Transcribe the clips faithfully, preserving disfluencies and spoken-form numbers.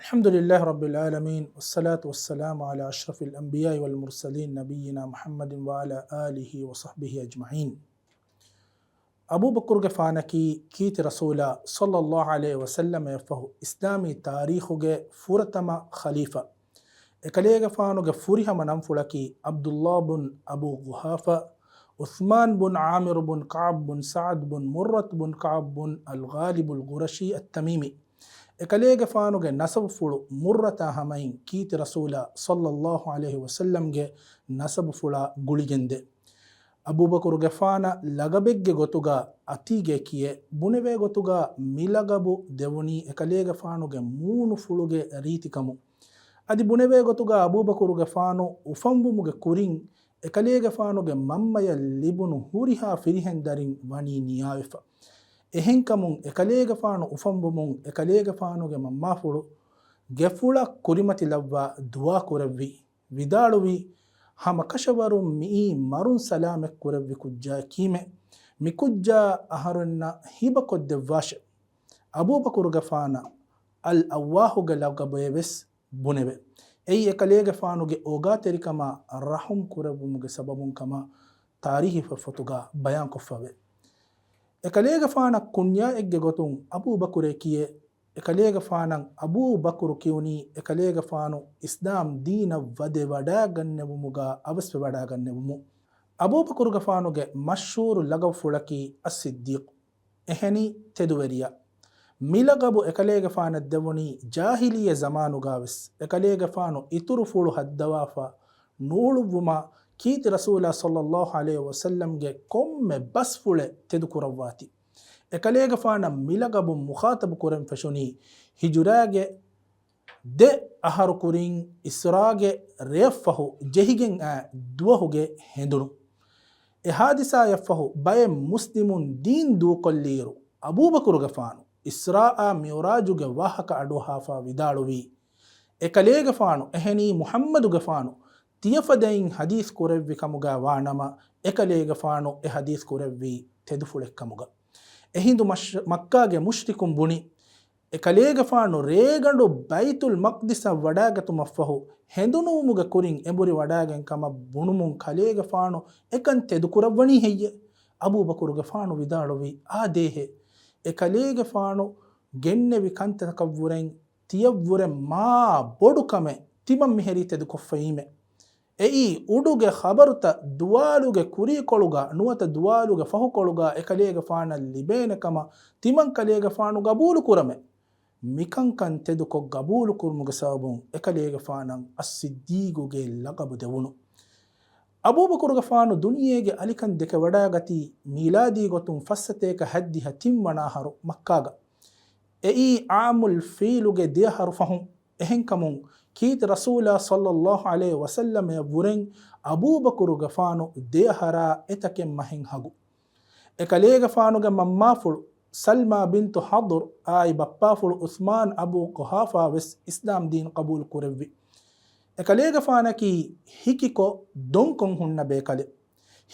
الحمد لله رب العالمين، والصلاة والسلام على أشرف الأنبياء والمرسلين، نبينا محمد وعلى آله وصحبه أجمعين. އަބޫބަކުރުގެފާނަކީ ކީރިތި ރަސޫލާ ޞައްލައްލާހު ޢަލައިހި ވަސައްލަމައަށްފަހު އިސްލާމީ ތާރީޚުގެ ފުރަތަމަ ޚަލީފާ. އެކަލޭގެފާނުގެ ފުރިހަމަ ނަންފުޅަކީ ޢަބްދުﷲ ބުން އަބޫ ޤުޙާފާ، ޢުޘްމާން ބުން ޢާމިރު ބުން ކަޢަބް ބުން ސަޢަދް ބުން މުރައްރަތު ބުން ކަޢަބް ބުން އަލްޣާލިބުލް ޤުރަޝީ އައްތަމީމީ. އެކަލޭގެފާނުގެ ނަސަބުފުޅު މުރައްރަތާ ހަމައިން ކީރިތި ރަސޫލާ ޞައްލައްލާހު ޢަލައިހި ވަސައްލަމްގެ ނަސަބުފުޅާ ގުޅިގެންދޭ. އަބޫބަކުރުގެފާނަށް ލަޤަބެއްގެ ގޮތުގަ އަތީގޭ ކިޔޭ. ބުނެވޭ ގޮތުގަ މި ލަޤަބު ދެވުނީ އެކަލޭގެފާނުގެ މޫނުފުޅުގެ ރީތިކަމުން. އަދި ބުނެވޭ ގޮތުގަ އަބޫބަކުރުގެފާނު އުފަންވުމުގެ ކުރިން އެކަލޭގެފާނުގެ މަންމަޔަށް ލިބުނު ހުރިހާ ފިރިހެން ދަރިން ވަނީ ނިޔާވެފަ. އެހެންކަމުން އެކަލޭގެފާނު އުފަންވުމުން އެކަލޭގެފާނުގެ މަންމާފުޅު ގެފުޅަށް ކުރިމަތިލައްވާ ދުޢާ ކުރެއްވި. ވިދާޅުވީ، ހަމަކަށަވަރުން މިއީ މަރުން ސަލާމަތް ކުރެއްވި ކުއްޖާއެކީމެ. މި ކުއްޖާ އަހަރެންނަށް ހިބަކޮށްދެއްވާށެ. އަބޫބަކުރުގެފާނަށް އަލްއައްވާހުގެ ލަޤަބޭވެސް ބުނެވޭ. އެއީ އެކަލޭގެފާނުގެ އޯގާތެރިކަމާ ރަޙުމް ކުރެއްވުމުގެ ސަބަބުން ކަމަށް ތާރީޚީ ފޮތްފޮތުގަ ބަޔާންކޮށްފަވޭ. އެކަލޭގެފާނަށް ކުންޏާއެއްގެ ގޮތުން އަބޫބަކުރޭ ކިޔޭ. އެކަލޭގެފާނަށް އަބޫބަކުރު ކިޔުނީ އެކަލޭގެފާނު އިސްލާމް ދީނަށް ވަދެވަޑައިގަންނެވުމުގަ އަވަސްވެވަޑައިގަންނެވުމުން. އަބޫބަކުރުގެފާނުގެ މަޝްހޫރު ލަޤަބުފުޅަކީ އައްޞިއްދީޤު. އެހެނީ ތެދުވެރިޔާ. މި ލަޤަބު އެކަލޭގެފާނަށް ދެވުނީ ޖާހިލިއްޔަ ޒަމާނުގަވެސް އެކަލޭގެފާނު އިތުރު ފުޅު ހައްދަވާފަ ނޫޅުއްވުމަށް ކީރިތި ރަސޫލާ ޞައްލައްލާހު ޢަލައިހި ވަސައްލަމްގެ ކޮންމެ ބަސްފުޅެއް ތެދުކުރައްވާތީ. އެކަލޭގެފާނަށް މި ލަޤަބުން މުޚާޠަބު ކުރަން ފެށުނީ ހިޖުރާގެ ދެ އަހަރު ކުރިން އިސްރާގެ ރެޔަށްފަހު ޖެހިގެން އައި ދުވަހުގެ ހެނދުނު. އެ ހާދިސާއަށްފަހު ބައެއް މުސްލިމުން ދީން ދޫކޮށްލިއިރު، އަބޫބަކުރުގެފާނު އިސްރާއާ މިޢުރާޖުގެ ވާހަކަ އަޑުއަހާފަ ވިދާޅުވީ، އެކަލޭގެފާނު އެހެނީ މުޙައްމަދުގެފާނު ތިޔަފަދައިން ޙަދީޘް ކުރެއްވި ކަމުގަ ވާނަމަ، އެކަލޭގެފާނު އެ ޙަދީޘް ކުރެއްވީ ތެދުފުޅެއްކަމުގަ. އެހިނދު މަޝް-، މައްކާގެ މުޝްރިކުން ބުނި، އެކަލޭގެފާނު ރޭގަނޑު ބައިތުލް މަޤްދިސަށް ވަޑައިގަތުމަށްފަހު، ހެނދުނުވުމުގެ ކުރިން އެނބުރި ވަޑައިގެން ކަމަށް ބުނުމުން ކަލޭގެފާނު އެކަން ތެދުކުރައްވަނީ ހެއްޔެ؟ އަބޫބަކުރުގެފާނު ވިދާޅުވީ، އާދޭހޭ! އެކަލޭގެފާނު ގެންނެވި ކަންތަކަށްވުރެން ތިޔަށްވުރެ މާ ބޮޑު ކަމެއް ތިމަން މިހެރީ ތެދުކޮށްފައީމެ. އެއީ، އުޑުގެ ޚަބަރުތައް ދުވާލުގެ ކުރީކޮޅުގަ ނުވަތަ ދުވާލުގެ ފަހުކޮޅުގަ އެކަލޭގެފާނަށް ލިބޭނެ ކަމަށް ތިމަން ކަލޭގެފާނު ގަބޫލު ކުރަމެ. މިކަންކަން ތެދުކޮށް ގަބޫލު ކުރުމުގެ ސަބަބުން އެކަލޭގެފާނަށް އައްޞިއްދީޤުގެ ލަޤަބު ދެވުނު. އަބޫބަކުރުގެފާނު ދުނިޔޭގެ އަލިކަން ދެކެވަޑައިގަތީ މީލާދީ ގޮތުން ފައްސަތޭކަ ހައްދިހަ ތިން ވަނަ އަހަރު މައްކާގަ. އެއީ ޢާމުލް ފީލުގެ ދެއަހަރު ފަހުން. އެހެންކަމުން، ކީރިތި ރަސޫލާ ޞައްލައްލާހު ޢަލައިހި ވަސައްލަމައަށްވުރެން އަބޫބަކުރުގެފާނު ދެއަހަރާ އެތަކެއް މަހެއް ހަގު. އެކަލޭގެފާނުގެ މަންމާފުޅު ސަލްމާ ބިންތު ޙަޟްރު އާއި ބައްޕާފުޅު ޢުޘްމާން އަބޫ ޤުޙާފާ ވެސް އިސްލާމް ދީން ޤަބޫލު ކުރެއްވި. އެކަލޭގެފާނަކީ ހިކިކޮށް ދޮންކޮށް ހުންނަ ބޭކަލެއް.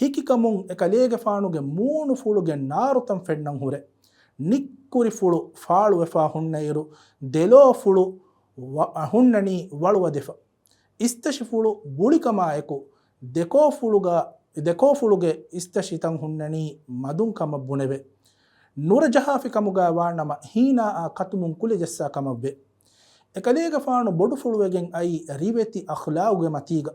ހިކިކަމުން އެކަލޭގެފާނުގެ މޫނުފުޅުގެ ނާރުތަން ފެންނަން ހުރޭ. ނިއްކުރިފުޅު ފާޅުވެފާ ހުންނައިރު، ދެލޯފުޅު ވަ-، ހުންނަނީ ވަޅުވަދެފަ. އިސްތަށިފުޅު ބުޅިކަމާއެކު، ދެކޯފުޅުގަ-، ދެކޯފުޅުގެ އިސްތަށިތަން ހުންނަނީ މަދުން ކަމަށް ބުނެވޭ. ނުރަޖަހާފި ކަމުގަ ވާނަމަ، ހީނާއާ ކަތުމުން ކުލަ ޖައްސާ ކަމަށްވޭ. އެކަލޭގެފާނު ބޮޑުފުޅުވެގެން އައީ ރިވެތި އަޚްލާގުގެ މަތީގަ.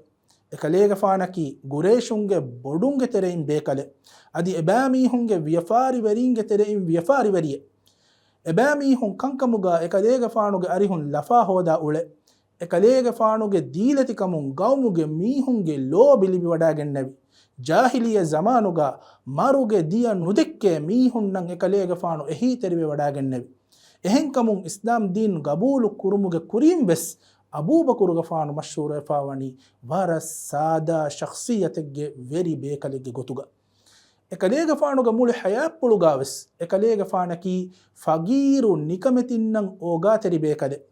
އެކަލޭގެފާނަކީ ގުރޭޝުންގެ ބޮޑުންގެ ތެރެއިން ބޭކަލެއް. އަދި އެބައިމީހުންގެ ވިޔަފާރިވެރީންގެ ތެރެއިން ވިޔަފާރިވެރިއެއް. އެބައިމީހުން ކަންކަމުގަ އެކަލޭގެފާނުގެ އަރިހުން ލަފާ ހޯދާ އުޅޭ. އެކަލޭގެފާނުގެ ދީލަތިކަމުން ގައުމުގެ މީހުންގެ ލޯބި ލިބިވަޑައިގެންނެވި. ޖާހިލިއްޔަ ޒަމާނުގަ މަރުގެ ދިޔަ ނުދެއްކޭ މީހުންނަށް އެކަލޭގެފާނު އެހީތެރިވެވަޑައިގެންނެވި. އެހެންކަމުން އިސްލާމް ދީން ގަބޫލު ކުރުމުގެ ކުރިން ވެސް އަބޫބަކުރުގެފާނު މަޝްހޫރުވެފާވަނީ ވަރަށް ސާދާ ޝަޚްޞިއްޔަތެއްގެ ވެރި ބޭކަލެއްގެ ގޮތުގަ. އެކަލޭގެފާނުގެ މުޅި ޙަޔާތްޕުޅުގަވެސް އެކަލޭގެފާނަކީ ފަގީރު ނިކަމެތިންނަށް އޯގާތެރި ބޭކަލެއް.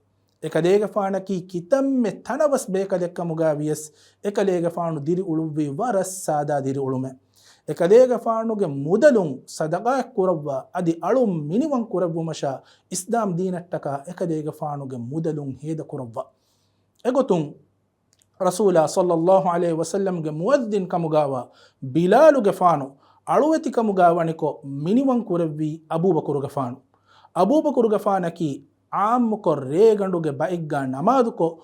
އެކަލޭގެފާނަކީ ކިތަންމެ ތަނަވަސް ބޭކަލެއްކަމުގަ ވިޔަސް، އެކަލޭގެފާނު ދިރިއުޅުއްވީ ވަރަށް ސާދާ ދިރިއުޅުމެއް. އެކަލޭގެފާނުގެ މުދަލުން ޞަދަޤާތް ކުރައްވާ، އަދި އަޅުން މިނިވަން ކުރެއްވުމަށާ އިސްލާމް ދީނަށްޓަކާ އެކަލޭގެފާނުގެ މުދަލުން ހޭދަ ކުރައްވާ. އެގޮތުން ރަސޫލާ ޞައްލައްލާހު ޢަލައިހި ވަސައްލަމްގެ މުއައްޒިން ކަމުގާވާ ބިލާލުގެފާނު އަޅުވެތިކަމުގާ ވަނިކޮށް މިނިވަން ކުރެއްވީ އަބޫބަކުރުގެފާނު. އަބޫބަކުރުގެފާނަކީ ޢާއްމުކޮށް ރޭގަނޑުގެ ބައެއްގާ ނަމާދުކޮށް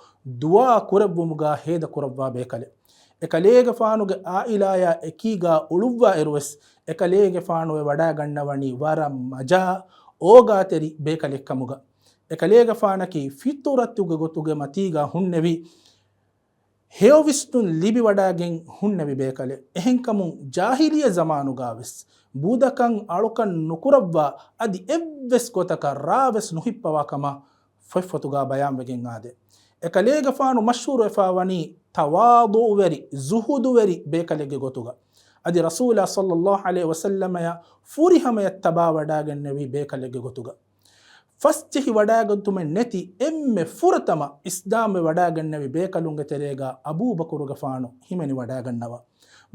ދުޢާ ކުރެއްވުމުގާ ހޭދަ ކުރައްވާ ބޭކަލެއް. އެކަލޭގެފާނުގެ ޢާއިލާޔާ އެކީގާ އުޅުއްވާ އިރުވެސް، އެކަލޭގެފާނު ވެވަޑާގަންނަވަނީ ވަރަށް މަޖާ އޯގާތެރި ބޭކަލެއްކަމުގަ. އެކަލޭގެފާނަކީ ފިޠުރަތުގެ ގޮތުގެ މަތީގާ ހުންނެވި، ހެޔޮވިސްނުން ލިބިވަޑާގެން ހުންނެވި ބޭކަލެއް. އެހެންކަމުން ޖާހިލިއްޔަ ޒަމާނުގާވެސް ބުދަކަން އަޅުކަން ނުކުރައްވާ އަދި އެއްވެސް ގޮތަކަށް ރާވެސް ނުހިއްޕަވާ ކަމަށް ފޮތްފޮތުގާ ބަޔާންވެގެން އާދޭ. އެކަލޭގެފާނު މަޝްހޫރުވެފާވަނީ ތަވާޟުޢުވެރި، ޒުހުދުވެރި ބޭކަލެއްގެ ގޮތުގަ. އަދި ރަސޫލާ ޞައްލައްލާހު ޢަލައިހި ވަސައްލަމަޔަށް ފުރިހަމަޔަށް ތަބާވަޑާގެންނެވި ބޭކަލެއްގެ ގޮތުގަ. ފަސްޖެހި ވަޑާގަތުމެއް ނެތި އެންމެ ފުރަތަމަ އިސްލާމްވެ ވަޑާގެންނެވި ބޭކަލުންގެ ތެރޭގަ އަބޫބަކުރުގެފާނު ހިމެނި ވަޑާގަންނަވާ.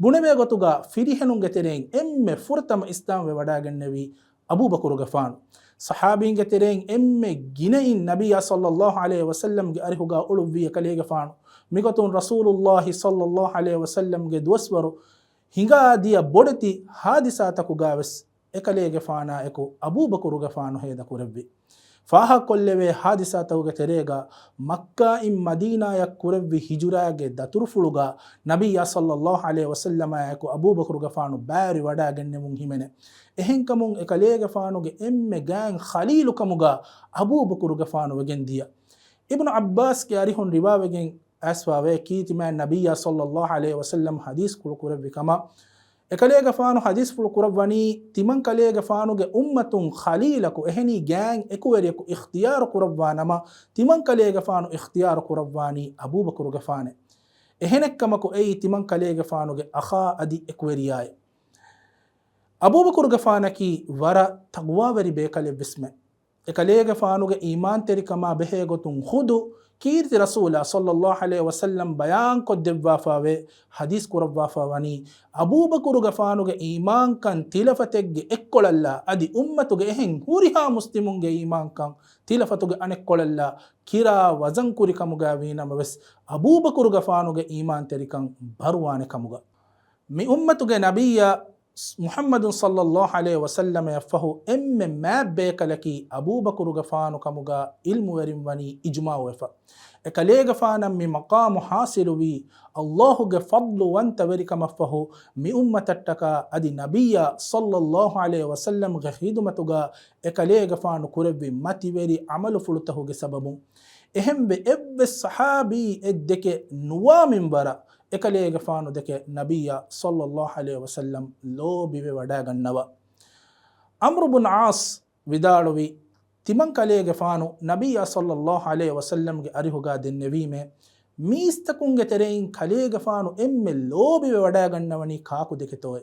ބުނެވޭ ގޮތުގަ ފިރިހެނުންގެ ތެރެއިން އެންމެ ފުރަތަމަ އިސްލާމްވެ ވަޑާގެންނެވީ އަބޫބަކުރުގެފާނު. ޞަޙާބީންގެ ތެރެއިން އެންމެ ގިނައިން ނަބިއްޔާ ޞައްލައްލާހު ޢަލައިހި ވަސައްލަމްގެ އަރިހުގަ އުޅުއްވީ އެކަލޭގެފާނު. މިގޮތުން ރަސޫލުއްލާހި ޞައްލައްލާހު ޢަލައިހި ވަސައްލަމްގެ ދުވަސްވަރު ހިނގާ ދިޔަ ބޮޑެތި ހާދިސާތަކުގަވެސް އެކަލޭގެފާނާއެކު އަބޫބަކުރުގެފާނު ހޭދަކުރެއްވި. ފާހަގަކޮށްލެވޭ ހާދިސާތަކުގެ ތެރޭގަ މައްކާއިން މަދީނާޔަށް ކުރެއްވި ހިޖުރާގެ ދަތުރުފުޅުގަ ނަބިއްޔާ ޞައްލައްލާހު ޢަލައިހި ވަސައްލަމާއެކު އަބޫބަކުރުގެފާނު ބައިވެރިވަޑާގެންނެވުން ހިމެނޭ. އެހެންކަމުން އެކަލޭގެފާނުގެ އެންމެ ގާތް ޚަލީލުކަމުގަ އަބޫބަކުރުގެފާނު ވެގެން ދިޔަ. އިބްނު ޢައްބާސްގެ އަރިހުން ރިވާވެގެން އައިސްފާވޭ، ކީރިތި މާތް ނަބިއްޔާ ޞައްލައްލާހު ޢަލައިހި ވަސައްލަމް ޙަދީޘް ކުޅު ކުރެއްވި ކަމަށް، އެކަލޭގެފާނު ޙަދީޘް ކުޅު ކުރައްވަނީ، ތިމަން ކަލޭގެފާނުގެ އުއްމަތުން ޚަލީލަކު އެހެނީ ގާތް އެކުވެރިޔަކު އިޚްތިޔާރު ކުރައްވާ ނަމަ، ތިމަން ކަލޭގެފާނު އިޚްތިޔާރު ކުރައްވާނީ އަބޫބަކުރުގެފާނެ. އެހެނެއްކަމަކު އެއީ ތިމަން ކަލޭގެފާނުގެ އަޚާ އަދި އެކުވެރިޔާއެ. އަބޫބަކުރުގެފާނަކީ ވަރަށް ތަޤްވާވެރި ބޭކަލެއްވެސްމެ. އެކަލޭގެފާނުގެ އީމާންތެރިކަމާ ބެހޭގޮތުން ޚުދު ކީރިތި ރަސޫލާ ޞައްލައްލާހު ޢަލައިހި ވަސައްލަމް ބަޔާންކޮށްދެއްވާފާވޭ، ޙަދީޘް ކުރައްވާފާވަނީ، އަބޫބަކުރުގެފާނުގެ އީމާންކަން ތިލަފަތެއްގެ އެއްކޮޅަށްލާ އަދި އުއްމަތުގެ އެހެން ހުރިހާ މުސްލިމުންގެ އީމާންކަން ތިލަފަތުގެ އަނެއްކޮޅަށްލާ ކިރާ ވަޒަންކުރިކަމުގައިވީނަމަވެސް، އަބޫބަކުރުގެފާނުގެ އީމާންތެރިކަން ބަރުވާނެ ކަމުގަ. މި އުއްމަތުގެ ނަބިއްޔާ މުޙައްމަދު ޞައްލައްލާހު ޢަލައިހި ވަސައްލަމަޔަށްފަހު އެންމެ މާތް ބޭކަލަކީ އަބޫބަކުރުގެފާނު ކަމުގަ ޢިލްމުވެރިން ވަނީ އިޖުމާޢުވެފަ. އެކަލޭގެފާނަށް މި މަޤާމު ޙާޞިލުވީ ﷲ ގެ ފަޟްލުވަންތަވެރިކަމަށްފަހު، މި އުއްމަތަށްޓަކާ އަދި ނަބިއްޔާ ޞައްލައްލާހު ޢަލައިހި ވަސައްލަމްގެ ޚިދުމަތުގަ އެކަލޭގެފާނު ކުރެއްވި މަތިވެރި ޢަމަލުފުޅުތަކުގެ ސަބަބުން. އެހެންވެ، އެއްވެސް ޞަޙާބީ އެއްދެކެ ނުވާ މިންވަރަށް އެކަލޭގެފާނު ދެކެ ނަބިއްޔާ ޞައްލައްލާހު ޢަލައިހި ވަސައްލަމް ލޯބިވެ ވަޑާގަންނަވާ. ޢަމްރު ބުން ޢާޞް ވިދާޅުވީ، ތިމަން ކަލޭގެފާނު ނަބިއްޔާ ޞައްލައްލާހު ޢަލައިހި ވަސައްލަމްގެ އަރިހުގާ ދެންނެވީމޭ، މީސްތަކުންގެ ތެރެއިން ކަލޭގެފާނު އެންމެ ލޯބިވެ ވަޑާގަންނަވަނީ ކާކުދެކެތޯއޭ؟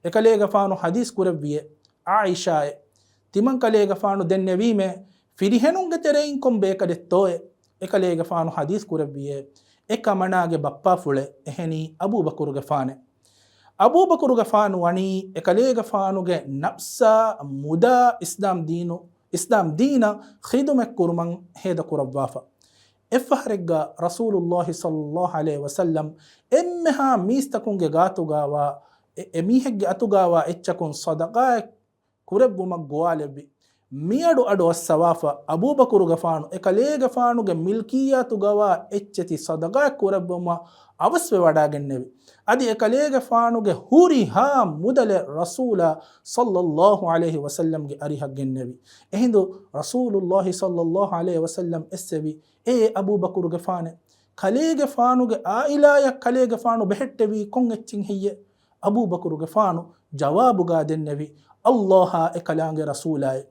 އެކަލޭގެފާނު ޙަދީޘް ކުރެއްވިއޭ، ޢާއިޝާއޭ. ތިމަން ކަލޭގެފާނު ދެންނެވީމޭ، ފިރިހެނުންގެ ތެރެއިން ކޮން ބޭކަލެއްތޯއޭ؟ އެކަލޭގެފާނު ޙަދީޘް ކުރެއްވިއޭ، އެކަމަނާގެ ބައްޕާފުޅޭ، އެހެނީ އަބޫބަކުރުގެފާނޭ. އަބޫބަކުރުގެފާނު ވަނީ އެކަލޭގެފާނުގެ ނަފްސާ މުދާ އިސްލާމް ދީނު، އިސްލާމް ދީނަށް ޚިދުމަތްކުރުމަށް ހޭދަކުރައްވާފަ. އެއްފަހަރެއްގަ ރަސޫލުއްލާހި ޞައްލައްލާހު ޢަލައިހި ވަސައްލަމް އެންމެހާ މީސްތަކުންގެ ގާތުގަވާ، އެ، އެމީހެއްގެ އަތުގަވާ އެއްޗަކުން ޞަދަޤާތް ކުރެއްވުމަށް ގޮވާލެއްވި. މިއަޑު އަޑު އައްސަވާފަ، އަބޫބަކުރުގެފާނު އެކަލޭގެފާނުގެ މިލްކިއްޔާތުގަވާ އެއްޗެތި ޞަދަޤާތް ކުރެއްވުމަށް އަވަސްވެ ވަޑާގެންނެވި. އަދި އެކަލޭގެފާނުގެ ހުރިހާ މުދަލެއް ރަސޫލާ ޞައްލައްލާހު ޢަލައިހި ވަސައްލަމްގެ އަރިހަށް ގެންނެވި. އެހިނދު ރަސޫލުއްލާހި ޞައްލައްލާހު ޢަލައިހި ވަސައްލަމް އެއްސެވި، އޭ އަބޫބަކުރުގެފާނޭ! ކަލޭގެފާނުގެ އާއިލާޔަށް ކަލޭގެފާނު ބެހެއްޓެވީ ކޮން އެއްޗެއް ހެއްޔޭ؟ އަބޫބަކުރުގެފާނު ޖަވާބުގާ ދެންނެވި، ﷲ އާ އެކަލާނގެ ރަސޫލާއޭ.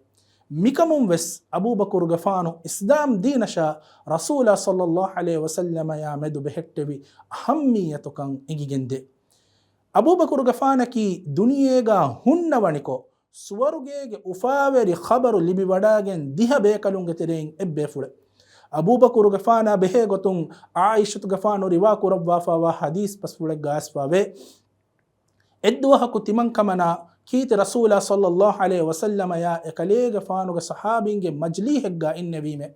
މިކަމުން ވެސް އަބޫބަކުރުގެފާނު އިސްލާމް ދީނަށާ ރަސޫލާ ޞައްލައްލާހު ޢަލައިހި ވަސައްލަމަޔާ މެދު ބެހެއްޓެވި އަހައްމިއްޔަތުކަން އެނގިގެންދޭ. އަބޫބަކުރުގެފާނަކީ ދުނިޔޭގާ ހުންނަވަނިކޮށް، ސުވަރުގޭގެ އުފާވެރި ޚަބަރު ލިބިވަޑާގެން ދިހަ ބޭކަލުންގެ ތެރެއިން އެއްބޭފުޅެއް. އަބޫބަކުރުގެފާނާ ބެހޭގޮތުން ޢާއިޝަތުގެފާނު ރިވާ ކުރައްވާފާވާ ޙަދީޘް ބަސްފުޅެއްގާ އައިސްފާވޭ. އެއްދުވަހަކު ތިމަންކަމަނާ ކީރިތި ރަސޫލާ ޞައްލައްލާހު ޢަލައިހި ވަސައްލަމަޔާ އެކަލޭގެފާނުގެ ޞަޙާބީންގެ މަޖްލީހެއްގާ އިންނެވީމެ.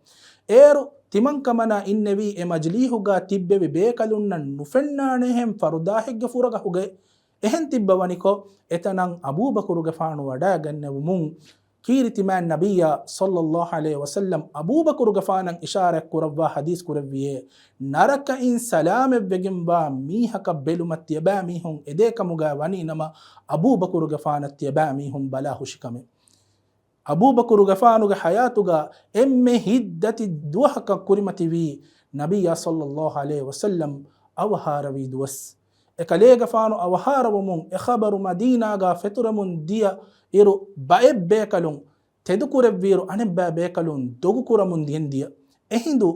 އޭރު ތިމަންކަމަނާ އިންނެވީ އެ މަޖްލީހުގާ ތިއްބެވި ބޭކަލުންނަށް ނުފެންނާނެހެން ފަރުދާހެއްގެ ފުރަގަހުގައި. އެހެން ތިއްބަވަނިކޮށް، އެތަނަށް އަބޫބަކުރުގެފާނު ވަޑައިގެންނެވުމުން، ކީރިތިމާ ނަބިއްޔާ ޞައްލައްލާހު ޢަލައިހި ވަސައްލަމް އަބޫބަކުރުގެފާނަށް އިޝާރާތް ކުރައްވާ ޙަދީޘް ކުރެއްވިއޭ، ނަރަކައިން ސަލާމަތްވެގެންވާ މީހަކަށް ބެލުމަށް ތިޔަބައިމީހުން އެދޭކަމުގައި ވަނީނަމަ، އަބޫބަކުރުގެފާނަށް ތިޔަބައިމީހުން ބަލާހުށިކަމެއް. އަބޫބަކުރުގެފާނުގެ ޙަޔާތުގަ އެންމެ ހިތްދަތި ދުވަހަކަށް ކުރިމަތިވީ ނަބިއްޔާ ޞައްލައްލާހު ޢަލައިހި ވަސައްލަމް އަވަހާރަވި ދުވަސް. އެކަލޭގެފާނު އަވަހާރަވުމުން އެ ޚަބަރު މަދީނާގަ ފެތުރެމުން ދިޔަ އިރު، ބައެއް ބޭކަލުން ތެދުކުރެއްވިއިރު، އަނެއްބައި ބޭކަލުން ދޮގުކުރަމުން ދިޔަންދިޔަ. އެހިނދު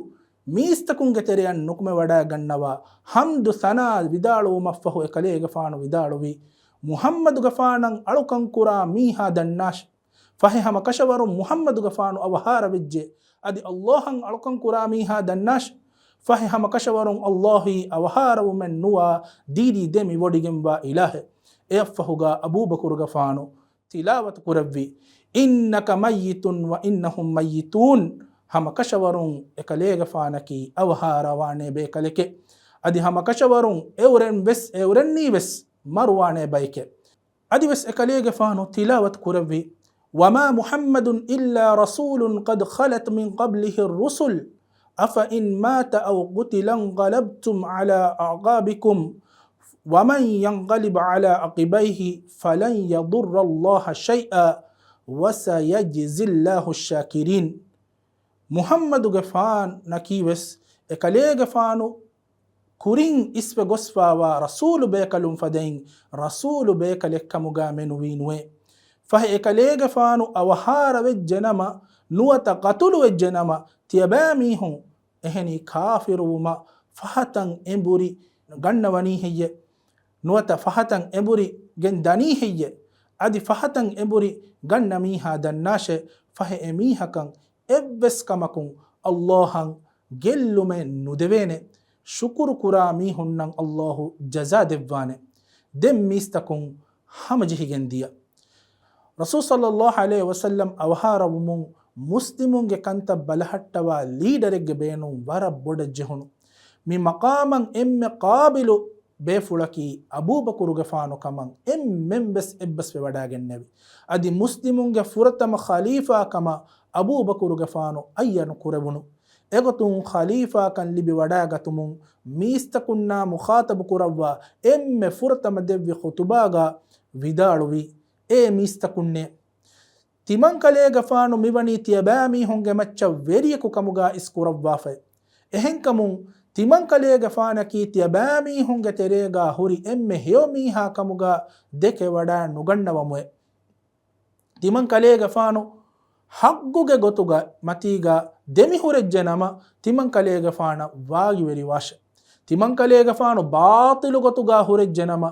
މީސްތަކުންގެ ތެރެއަށް ނުކުމެވަޑައިގަންނަވާ ޙަމްދު ސަނާ ވިދާޅުވުމަށްފަހު އެކަލޭގެފާނު ވިދާޅުވީ، މުޙައްމަދުގެފާނަށް އަޅުކަންކުރާ މީހާ ދަންނާށި! ފަހެ ހަމަކަށަވަރުން މުޙައްމަދުގެފާނު އަވަހާރަވެއްޖެ. އަދި ﷲ އަށް އަޅުކަންކުރާ މީހާ ދަންނާށި! ފަހެ ހަމަކަށަވަރުން ﷲ އީ އަވަހާރަވުމެއް ނުވާ ދީދީ ދެމި ވޮޑިގެންވާ އިލާހެއް. އެއަށްފަހުގާ އަބޫބަކުރުގެފާނު ތިލާވަތު ކުރެއްވި، إنك ميت وإنهم ميتون. ހަމަކަށަވަރުން އެކަލޭގެފާނަކީ އަވަހާރަވާނޭ ބޭކަލެކޭ. އަދި ހަމަކަށަވަރުން އެއުރެން ވެސް، އެއުރެންނީ ވެސް މަރުވާނޭ ބައެކޭ. އަދިވެސް އެކަލޭގެފާނު ތިލާވަތު ކުރެއްވި، وما محمد إلا رسول قد خلت من قبله الرسل أفإن مات أو قتل انقلبتم على أعقابكم ومن ينقلب على عقبيه فلن يضر الله شيئا وسيجزي الله الشاكرين. މުޙައްމަދުގެފާނަކީވެސް އެކަލޭގެފާނު ކުރިން އިސްވެ ގޮސްފާވާ ރަސޫލު ބޭކަލުން ފަދައިން ރަސޫލު ބޭކަލެއްކަމުގާ މެނުވީ ނުވޭ. ފަހެ އެކަލޭގެފާނު އަވަހާރަވެއްޖެނަމަ، ނުވަތަ ޤަތުލުވެއްޖެނަމަ، ތިޔަބައިމީހުން އެހެނީ ކާފިރުވުމަށް ފަހަތަށް އެނބުރި ގަންނަވަނީ ހެއްޔެ؟ ނުވަތަ ފަހަތަށް އެނބުރި ގެން ދަނީ ހެއްޔެ؟ އަދި ފަހަތަށް އެނބުރި ގަންނަ މީހާ ދަންނާށޭ، ފަހެ އެމީހަކަށް އެއްވެސް ކަމަކުން ﷲ އަށް ގެއްލުމެއް ނުދެވޭނެ. ޝުކުރު ކުރާ މީހުންނަށް ﷲ ޖަޒާ ދެއްވާނެ. ދެން މީސްތަކުން ހަމަޖެހިގެން ދިޔަ. ރަސޫލު ޞައްލައްލާހު ޢަލައިހި ވަސައްލަމް އަވަހާރަވުމުން މުސްލިމުންގެ ކަންތައް ބަލަހައްޓަވާ ލީޑަރެއްގެ ބޭނުން ވަރަށް ބޮޑަށް ޖެހުނު. މި މަޤާމަށް އެންމެ ޤާބިލު ބޭފުޅަކީ އަބޫބަކުރުގެފާނު ކަމަށް އެންމެން ވެސް އެއްބަސްވެވަޑައިގެންނެވި. އަދި މުސްލިމުންގެ ފުރަތަމަ ޚަލީފާ ކަމަށް އަބޫބަކުރުގެފާނު އައްޔަނު ކުރެވުނު. އެގޮތުން ޚަލީފާކަން ލިބިވަޑައިގަތުމުން މީސްތަކުންނާ މުޚާޠަބު ކުރައްވާ އެންމެ ފުރަތަމަ ދެއްވި ޚުޠުބާގަ ވިދާޅުވީ، އޭ މީސްތަކުންނޭ! ތިމަންކަލޭގެފާނު މިވަނީ ތިޔަބައިމީހުންގެ މައްޗަށް ވެރިޔަކު ކަމުގަ އިސްކުރައްވާފައި. އެހެންކަމުން، ތިމަންކަލޭގެފާނަކީ ތިޔަބައިމީހުންގެ ތެރޭގަ ހުރި އެންމެ ހެޔޮ މީހާ ކަމުގަ ދެކެވަޑައި ނުގަންނަވަމުއެ. ތިމަންކަލޭގެފާނު ޙައްޤުގެ ގޮތުގަ މަތީގަ ދެމިހުރެއްޖެނަމަ، ތިމަންކަލޭގެފާނަށް ވާގިވެރިވާށެ. ތިމަންކަލޭގެފާނު ބާޠިލު ގޮތުގަ ހުރެއްޖެނަމަ،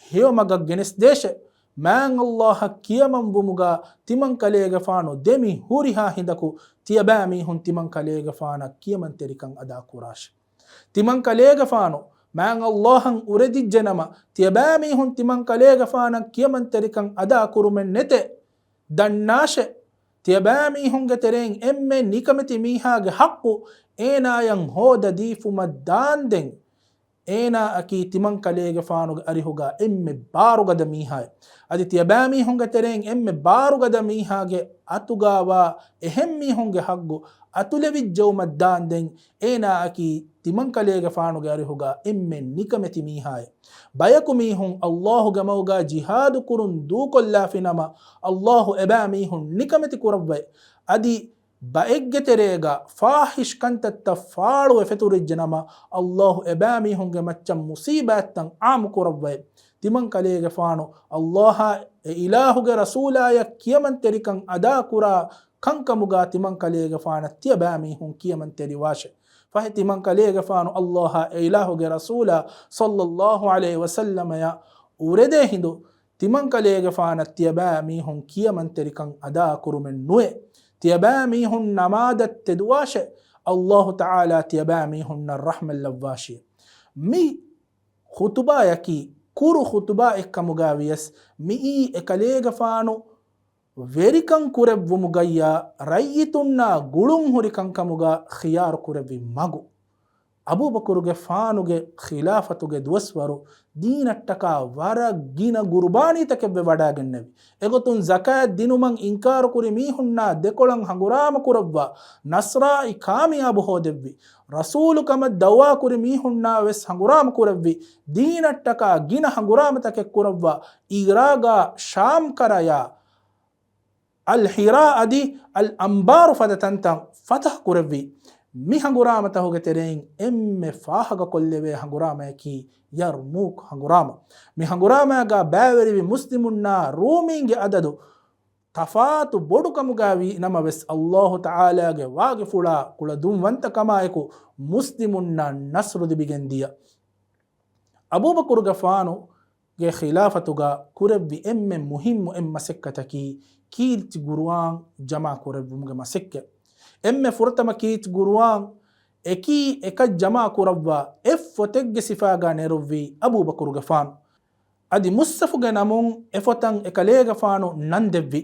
ހެޔޮ މަގަށް ގެނެސްދޭށެ. މާތް ﷲ އަށް ކިޔަމަންވުމުގަ ތިމަންކަލޭގެފާނު ދެމި ހުރިހާ ހިނދަކު ތިޔަބައިމީހުން ތިމަންކަލޭގެފާނަށް ކިޔަމަންތެރިކަން އަދާކުރާށެ. ތިމަންކަލޭގެފާނު މާތް ﷲ އަށް އުރެދިއްޖެނަމަ، ތިޔަބައިމީހުން ތިމަންކަލޭގެފާނަށް ކިޔަމަންތެރިކަން އަދާކުރުމެއް ނެތޭ. ދަންނާށެ! ތިޔަބައިމީހުންގެ ތެރެއިން އެންމެ ނިކަމެތި މީހާގެ ޙައްޤު އޭނާޔަށް ހޯދަދީފުމަށް ދާންދެން، އޭނާއަކީ ތިމަންކަލޭގެފާނުގެ އަރިހުގަ އެންމެ ބާރުގަދަ މީހާއެއް. އަދި ތިޔަބައިމީހުންގެ ތެރެއިން އެންމެ ބާރުގަދަ މީހާގެ އަތުގަވާ އެހެން މީހުންގެ ޙައްޤު އަތުލެވިއްޖައުމަށް ދާންދެން، އޭނާއަކީ ތިމަންކަލޭގެފާނުގެ އަރިހުގަ އެންމެ ނިކަމެތި މީހާއެއް. ބަޔަކު މީހުން ﷲ ގެ މަގުގަ ޖިހާދު ކުރުން ދޫކޮށްލާފިނަމަ، ﷲ އެބައިމީހުން ނިކަމެތި ކުރައްވައި. އަދި ބައެއްގެ ތެރޭގަ ފާޙިޝް ކަންތައްތައް ފާޅުވެ ފެތުރިއްޖެނަމަ، ﷲ އެބައިމީހުންގެ މައްޗަށް މުޞީބާތްތައް ޢާއްމު ކުރައްވައި. ތިމަންކަލޭގެފާނު ﷲ އާ އެ އިލާހުގެ ރަސޫލާޔަށް ކިޔަމަންތެރިކަން އަދާކުރާ ކަންކަމުގަ ތިމަންކަލޭގެފާނަށް ތިޔަބައިމީހުން ކިޔަމަންތެރިވާށެ. ފަހެ ތިމަންކަލޭގެފާނު ﷲ އާ އެ އިލާހުގެ ރަސޫލާ ޞައްލައްލާހު ޢަލައިހި ވަސައްލަމަޔަށް އުރެދޭ ހިނދު، ތިމަންކަލޭގެފާނަށް ތިޔަބައިމީހުން ކިޔަމަންތެރިކަން އަދާކުރުމެއް ނުވޭ. ތިޔަބައިމީހުން ނަމާދަށް ތެދުވާށެ. ﷲ ތަޢާލާ ތިޔަބައިމީހުންނަށް ރަޙްމަތްލައްވާށި. މި ޚުޠުބާޔަކީ ކުރު ޚުތުބާއެއްކަމުގަ ވިޔަސް، މިއީ އެކަލޭގެފާނު ވެރިކަން ކުރެއްވުމުގައްޔާ ރައްޔިތުންނާ ގުޅުން ހުރި ކަންކަމުގަ ޚިޔާރު ކުރެއްވި މަގު. އަބޫބަކުރުގެފާނުގެ ޚިލާފަތުގެ ދުވަސްވަރު ދީނަށްޓަކާ ވަރަށް ގިނަ ގުރުބާނީތަކެއްވެ ވަޑާގެންނެވި. އެގޮތުން ޒަކާތް ދިނުމަށް އިންކާރުކުރި މީހުންނާ ދެކޮޅަށް ހަނގުރާމަ ކުރައްވާ ނަޞްރާއި ކާމިޔާބު ހޯދެއްވި. ރަސޫލު ކަމަށް ދައުވާކުރި މީހުންނާ ވެސް ހަނގުރާމަ ކުރެއްވި. ދީނަށްޓަކާ ގިނަ ހަނގުރާމަތަކެއް ކުރައްވާ. އިރާގާ ޝާމް ކަރަޔާ އަލް ހިރާ އަދި އަލް އަންބާރު ފަދަ ތަންތަން ފަތަޙު ކުރެއްވި. މި ހަނގުރާމަތަހުގެ ތެރެއިން އެންމެ ފާހަގަކޮށްލެވޭ ހަނގުރާމަޔަކީ ޔަރްމޫކް ހަނގުރާމަ. މި ހަނގުރާމަޔާގާ ބައިވެރިވި މުސްލިމުންނާ ރޫމީންގެ އަދަދު ތަފާތު ބޮޑުކަމުގައިވީ ނަމަވެސް، ﷲ ތަޢާލާގެ ވާގިފުޅާ ކުޅަދުންވަންތަކަމާއެކު މުސްލިމުންނަށް ނަޞްރު ލިބިގެންދިޔަ. އަބޫބަކުރުގެފާނުގެ ޚިލާފަތުގަ ކުރެއްވި އެންމެ މުހިއްމު އެއް މަސައްކަތަކީ ކީރިތި ގުރުއާން ޖަމާ ކުރެއްވުމުގެ މަސައްކަތް. އެންމެ ފުރަތަމަ ކީރިތި ގުރުއާން އެކީ އެކަށް ޖަމާ ކުރައްވާ އެއް ފޮތެއްގެ ސިފާގަ ނެރުއްވީ އަބޫބަކުރުގެފާނު. އަދި މުޞްޙަފުގެ ނަމުން އެފޮތަށް އެކަލޭގެފާނު ނަން ދެއްވި.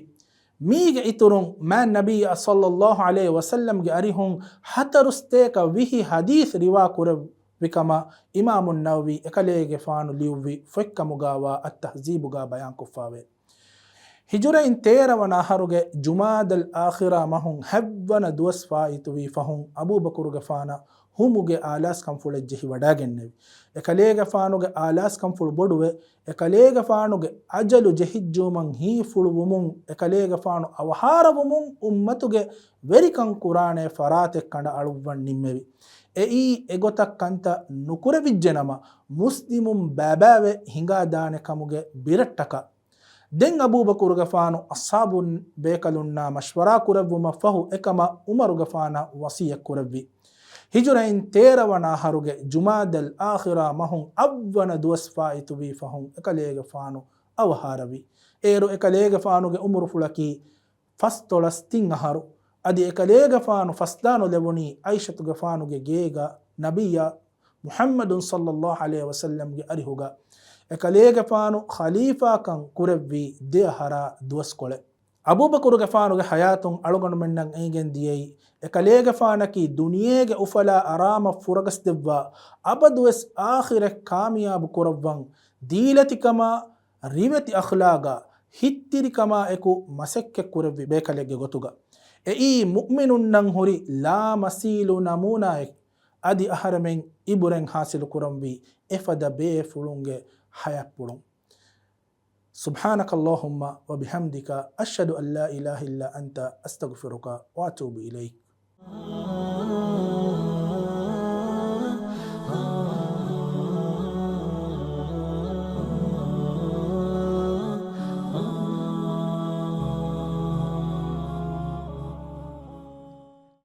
މީގެ އިތުރުން މާތް ނަބިއްޔާ ޞައްލައްލާހު ޢަލައިހި ވަސައްލަމްގެ އަރިހުން ހަތަރުސަތޭކަ ވިހި ޙަދީޘް ރިވާ ކުރެއްވި ކަމަށް އިމާމު ނަވަވީ އެކަލޭގެފާނު ލިޔުއްވި ފޮތްކަމުގާވާ އައްތަހްޒީބުގާ ބަޔާންކޮށްފާވޭ. ހިޖުރައިން ތޭރަ ވަނަ އަހަރުގެ ޖުމާދަލް އާޚިރާ މަހުން ހަތްވަނަ ދުވަސް ފާއިތުވީ ފަހުން އަބޫބަކުރުގެފާނަށް ހުމުގެ އާލާސްކަންފުޅެއް ޖެހި ވަޑާގެންނެވި. އެކަލޭގެފާނުގެ އާލާސްކަންފުޅު ބޮޑުވެ، އެކަލޭގެފާނުގެ އަޖަލު ޖެހިއްޖުވުމަށް ހީފުޅުވުމުން އެކަލޭގެފާނު އަވަހާރަވުމުން އުއްމަތުގެ ވެރިކަން ކުރާނޭ ފަރާތެއް ކަނޑައަޅުއްވަން ނިންމެވި. އެއީ އެގޮތަށް ކަންތައް ނުކުރެވިއްޖެނަމަ، މުސްލިމުން ބައިބައިވެ ހިނގާދާނެ ކަމުގެ ބިރަށްޓަކާ. ދެން އަބޫބަކުރުގެފާނު އަޞްޙާބު ބޭކަލުންނާ މަޝްވަރާ ކުރެއްވުމަށްފަހު އެކަމަށް ޢުމަރުގެފާނަށް ވަޞިއްޔަތް ކުރެއްވި. ހިޖުރައިން ތޭރަ ވަނަ އަހަރުގެ ޖުމާދަލް އާޚިރާ މަހުން އަށްވަނަ ދުވަސް ފާއިތުވީ ފަހުން އެކަލޭގެފާނު އަވަހާރަވި. އޭރު އެކަލޭގެފާނުގެ ޢުމުރުފުޅަކީ ފަސްދޮޅަސް ތިން އަހަރު. އަދި އެކަލޭގެފާނު ފަސްދާނުލެވުނީ ޢާއިޝަތުގެފާނުގެ ގޭގަ ނަބިއްޔާ މުޙައްމަދު ޞައްލައްލާހު ޢަލައިހި ވަސައްލަމްގެ އަރިހުގަ. އެކަލޭގެފާނު ޚަލީފާކަން ކުރެއްވީ ދެ އަހަރާ ދުވަސްކޮޅެއް. އަބޫބަކުރުގެފާނުގެ ޙަޔާތުން އަޅުގަނޑުމެންނަށް އެނގެން ދިޔައީ، އެކަލޭގެފާނަކީ ދުނިޔޭގެ އުފަލާ އަރާމަށް ފުރަގަސްދެއްވާ، އަބަދުވެސް އާޚިރަތް ކާމިޔާބު ކުރައްވަން، ދީލަތިކަމާ، ރިވެތި އަޚްލާގާ، ހިތްތިރިކަމާ އެކު މަސައްކަތް ކުރެއްވި ބޭކަލެއްގެ ގޮތުގަ. އެއީ މުއުމިނުންނަށް ހުރި ލާމަސީލު ނަމޫނާއެއް. އަދި އަހަރެމެން އިބުރެން ޙާޞިލު ކުރަންވީ އެފަދަ ބޭފުޅުންގެ ޙަޔާތްޕުޅުން. سبحانك اللهم وبحمدك، أشهد أن لا إله إلا أنت، أستغفرك وأتوب إليك.